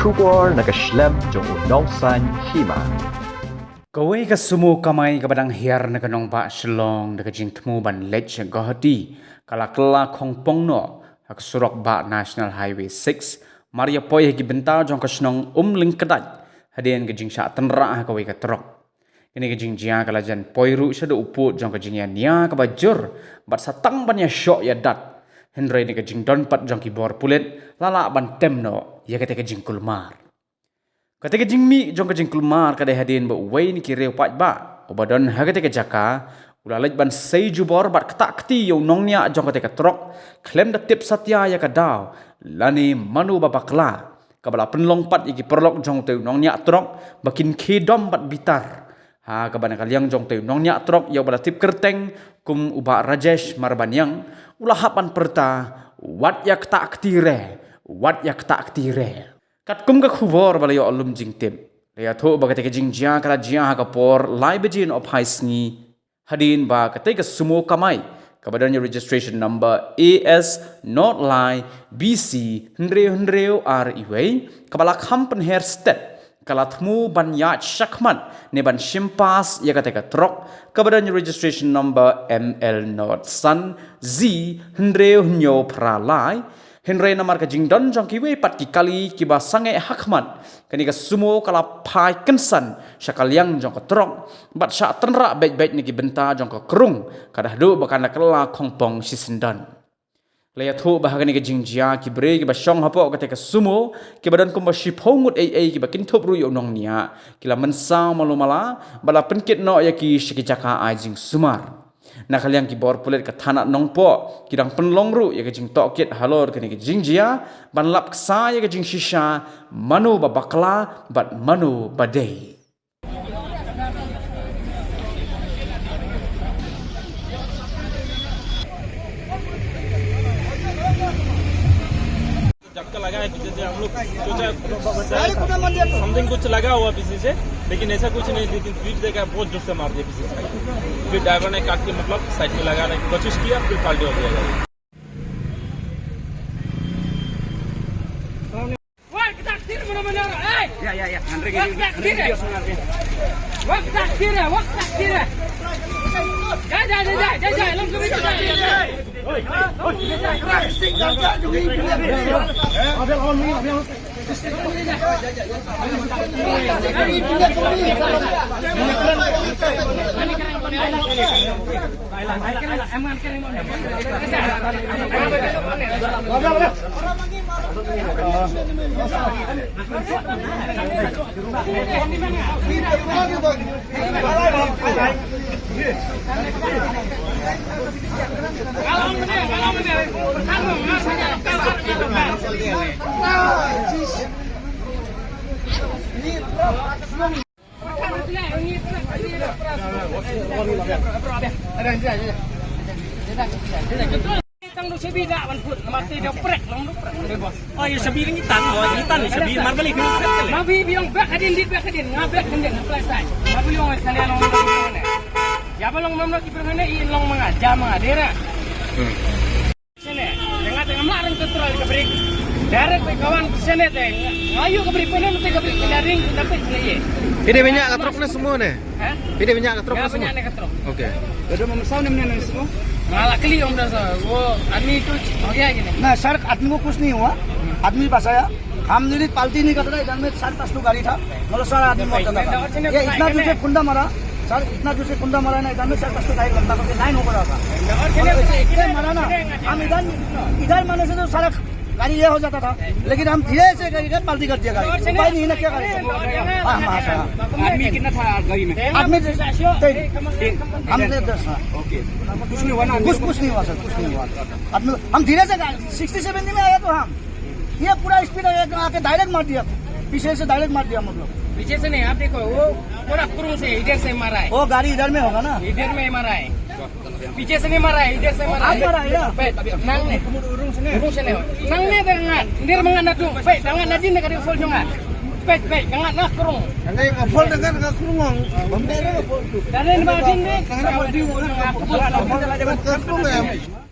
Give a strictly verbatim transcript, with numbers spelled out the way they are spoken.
Khubor na ka shlem jong u Nongsaiñ Hima. Kawei ka sumo kamai kaba dang hiar na ka nongbah Shillong da ka jingthmu ban leit sha Guwahati ka la kylla khongpong noh ha ka surok bah National Highway six, mar ïa poi ha ki bynta jong ka shnong Umlyngkdait hadien ka jingshah tynrah ha kawei ka trok. Kane ka jingjia ka la jan poi ruh shaduh u pud jong ka jingïania kaba jur bad sa tang ban ïashoh ïadat, hynrei na ka jingdon pat jong ki bor pulit la lah ban tem noh ïa kata ka jingkulmar. Kata ka jingmih jong ka jingkulmar ka dei hadien ba uwei na ki riew paidbah uba don ha kata ka jaka u la leit ban sei jubor bad ktah kti ïa u nongñiah jong kata ka trok khlem da tip satia ïa ka daw lane mano ba bakla, kaba la pynlong pat ïa ki paralok jong utei u nongñiah trok ba kin khie dom bad bitar. Ha kaba na ka liang jong utei u nongñiah trok ïa uba la tip kyrteng kum u Bah Rajesh Marbaniang u la hap ban pyrta, "Wat ïa ktah kti re, wat ïa ktah kti re." Katkum ka khubor ba la ïoh lum jingtip, la ïathuh ba kata ka jingjia ka la jia ha ka por lai baje noh phai sngi, hadien ba katei ka sumo kamai kaba don ïa registration number A S not lai B C hynriew hynriew ar iwei, kaba la kham pynher stet, ka la thmu ban ïaid shakhmat ne ban shim pass ïa kata ka trok kaba don ïa registration number M L not san Z hynriew hynñiew phra lai. Hynrei namar ka jingdon jong kiwei pat ki kali kiba sangeh hakhmat, kane ka sumo ka la phai kynsan sha ka liang jong ka trok bad shah tynrah beit beit na ki bynta jong ka krung, ka da haduh ba kan da kylla khongpong shisyndon. La ïathuh ba ha kane ka jingjia ki briew kiba shong hapoh kata ka sumo kiba don kumba shiphew ngut ei ei kiba kynthup ruh ïa u nongñiah ki la mynsaw malu mala bad la pynkit noh ïa ki sha ki jaka ai jingsumar. Na ka liang ki bor pulit ka thana Nongpoh ki dang pynlong ruh ïa ka jingtohkit halor kane ka jingjia ban lap ksa ïa ka jingshisha mano ba bakla bad mano ba dei. झटका लगा है पीछे से, हम लोग सोचा शायद समथिंग कुछ लगा हुआ पीछे से, लेकिन ऐसा कुछ नहीं। लेकिन स्पीड देखा, बहुत जोर से मार दिया पीछे से। फिर ड्राइवर ने काट के, मतलब, साइड में लगाने की कोशिश किया, फिर पलटी हो गया गाड़ी। Tang du shabi da ban put, namar te da prek, long du prek. Oh, ïa shabi ni tan, oh, ni tan, shabi mar balik ni prek. Ma bi bi ong bek hadin, dit bek hadin, nga bek hadin, plus size. Ma bi ong sa long. Ya ba long mam long ki prek ne, i long manga, ja manga, dera. Sene, tengah tengah mla reng kontrol ka brake. Direct ka wan sene te, ayu ka brake, pene mesti ka brake, kena ring, tapi kena ye. Pide banyak ka truk ne semua ne? Ha? Pide banyak ka truk ne semua? Banyak ne ka truk. Okay. Jadi memesan ne mene semua? Ngala kali om dah sa. Wo, admi tu, oh ya gini. ना सर, आदमी को कुछ नहीं हुआ, आदमी बचाया। हम यदि पालटी नहीं करता था, इधर में चार पाँच तो गाड़ी था, मतलब सारा आदमी मर जाता था। ये इतना जोर से कुंदा मारा, सर, इतना जोर से कुंदा मारा ना, इधर में चार पाँच तो गाड़ी लंबा करके लाइन हो गया था। और ऐसे इतने मारा ना, हम इधर, इधर मारने से तो सारा गाड़ी ये हो जाता था, लेकिन हम धीरे से करके पालटी कर दिया गाड़ी। उपाय नहीं ना, क्या करें? हाँ, हाँ, हाँ। आदमी कितना था गाड़ी में? आदमी तीन, हम तीन। दस, हाँ। ओके। कुछ नहीं हुआ ना? कुछ, कुछ नहीं हुआ सर, कुछ नहीं हुआ। आदमी, हम धीरे से, सिक्सटी सेवेंटी में आया तो हम, ये पूरा स्पीड आके डायरेक्ट मार दिया, पीछे से डायरेक्ट मार दिया हम लोग। पीछे से नहीं, आप देखो, वो पूरा क्रूम से इधर से मारा है। वो गाड़ी इधर में होगा ना? इधर में मारा है। पीछे से नहीं मारा है, इधर से मारा है। आप मारा है ना? Pet, nang ni. Urung sini. Urung sini. Nang ni dengan, ni dengan natu. Pet, dengan najin dengan full juga. Pet, pet, dengan nak kurung. Dengan full dengan kurung. Benda apa? Dari najin ni. Kurung ya.